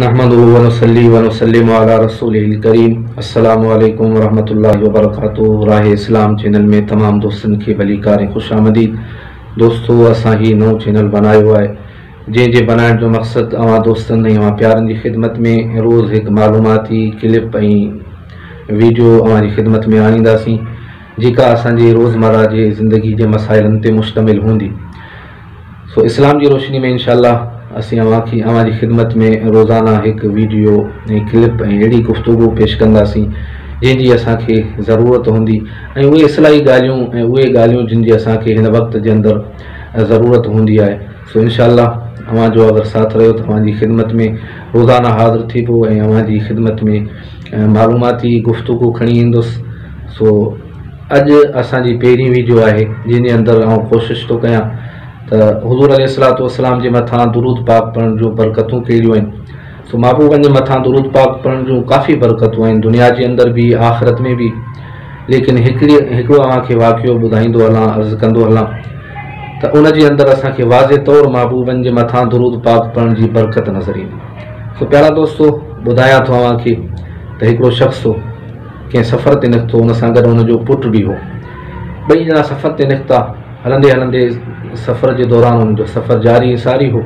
نحمده ونصلي ونسلم علي رسوله الڪريم السلام عليڪم ورحمة الله وبرڪاته راهه اسلام چينل ۾ تمام دوستن کي ڀليڪار ۽ خوش آمديد دوستو اسان هي نئون چينل بنايو آهي جنهن جي بنائڻ جو مقصد اوهان دوستن ۽ اوهان پيارن جي خدمت ۾ روز هڪ معلوماتي ڪلپ ۽ ويڊيو اوهان جي خدمت ۾ آڻينداسين جيڪا اسان جي روزمره جي زندگي جي مسائلن تي مشتمل هوندي. سو اسلام جي روشني ۾ انشاء الله اسين اوهان کي اوهان جي خدمت ۾ روزانه هڪ ويڊيو ۽ ڪلپ ۽ اهڙي گفتگو پيش ڪنداسين جنهن جي اسان کي ضرورت هوندي ۽ اهي اصلاحي ڳالهيون ۽ اهي ڳالهيون جن جي اسان کي هن وقت جي اندر ضرورت هوندي آهي سو انشاء الله اوهان جو اگر ساٿ رهيو ته اوهان جي خدمت ۾ روزانه حاضر ٿيبو ۽ اوهان جي خدمت ۾ معلوماتي گفتگو کڻي ايندس سو اڄ اسان جي پهرين ويڊيو آهي جنهن جي اندر آئون ڪوشش ٿو ڪيان ته حضور عليه الصلوة والسلام جي مٿان درود پاڪ پڙهڻ جون برڪتون ڪهڙيون آهن. سو محبوبن جي مٿان درود پاڪ پڙهڻ جون ڪافي برڪتون آهن دنيا جي اندر به آخرت ۾ به ليڪن هڪڙي هڪڙو اوهان کي واقعو ٻڌائيندو هلان عرض ڪندو هلان ته ان جي اندر اسان کي واضح طور محبوبن جي مٿان درود پاڪ پڙهڻ جي برڪت نظر ايندي. سو پيارا دوستو ٻڌايان ٿو اوهان کي ته هڪڙو شخص هو. ڪنهن سفر تي نڪتو، ان سان گڏ هن جو پٽ به هو. ٻئي ڄڻا سفر تي نڪتا. هلندي هلندي سفر جي دوران انهن جو سفر جاري ۽ ساري هو.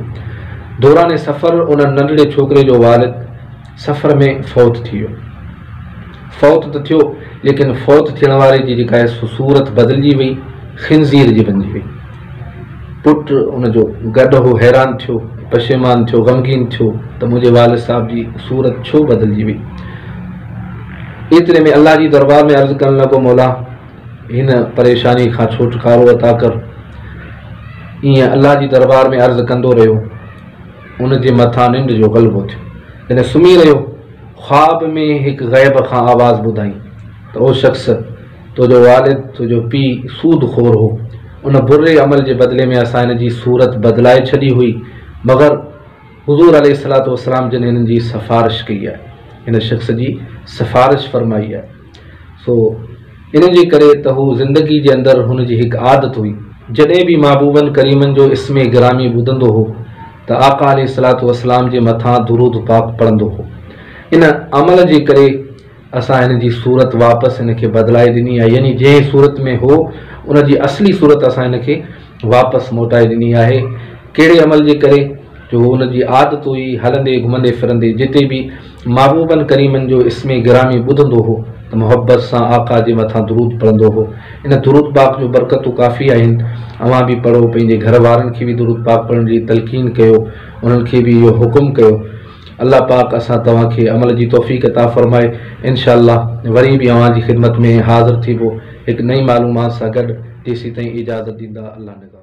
دوران سفر ان ننڍڙي ڇوڪري جو والد سفر ۾ فوت ٿي ويو. فوت ته ٿيو ليڪن فوت ٿيڻ واري جي جيڪا آهي سو صورت بدلجي وئي، خنزير جي بنجي وئي. پٽ ان جو گڏ هو حيران ٿيو، پشيمان ٿيو، غمگين ٿيو ته منهنجي والد صاحب جي صورت ڇو بدلجي وئي. ايتري ۾ الله جي دربار ۾ عرض ڪرڻ لڳو مولا هن پريشاني کان ڇوٽڪارو عطا ڪر. ايئن الله جي دربار ۾ عرض ڪندو رهيو. ان جي مٿان ننڊ جو غلبو ٿيو. جڏهن سمهي رهيو، خواب ۾ هڪ غيب کان آواز ٻڌائين ته او شخص! تنهنجو والد، تنهنجو پيء سود خور هو. ان بري عمل جي بدلي ۾ اسان هن جي صورت بدلائي ڇڏي هئي، مگر حضور عليه الصلوة والسلام جن هنن جي سفارش ڪئي آهي، هن شخص جي سفارش فرمائي آهي. سو ان جي ڪري ته هو زندگي جي اندر هن جي هڪ عادت هئي، جڏهن به محبوبن ڪريمن جو اسم گرامي ٻڌندو هو ته آقا عليه الصلوة والسلام جي مٿان درود پاڪ پڙهندو هو. ان عمل جي ڪري اسان هن جي صورت واپس هن کي بدلائي ڏني آهي يعني جنهن صورت ۾ هو ان جي اصلي صورت اسان هن کي واپس موٽائي ڏني آهي ڪهڙي عمل جي ڪري جو هو ان جي عادت هئي هلندي گهمندي ڦرندي جتي به محبوبن ڪريمن جو اسم گرامي ٻڌندو هو ته محبت سان آقا جي مٿان درود پڙهندو هو ان درود پاڪ جون برڪتون ڪافي آهن اوهان به پڙهو پنهنجي گهر وارن کي به درود پاڪ پڙهڻ جي تلقين ڪيو انهن کي به اهو حڪم ڪيو الله پاڪ اسان توهان کي عمل جي توفيق عطا فرمائي انشاء الله وري به اوهان جي خدمت ۾ حاضر ٿيبو هڪ نئين معلومات سان گڏ تيسين تائين اجازت ڏيندا الله نگهبان.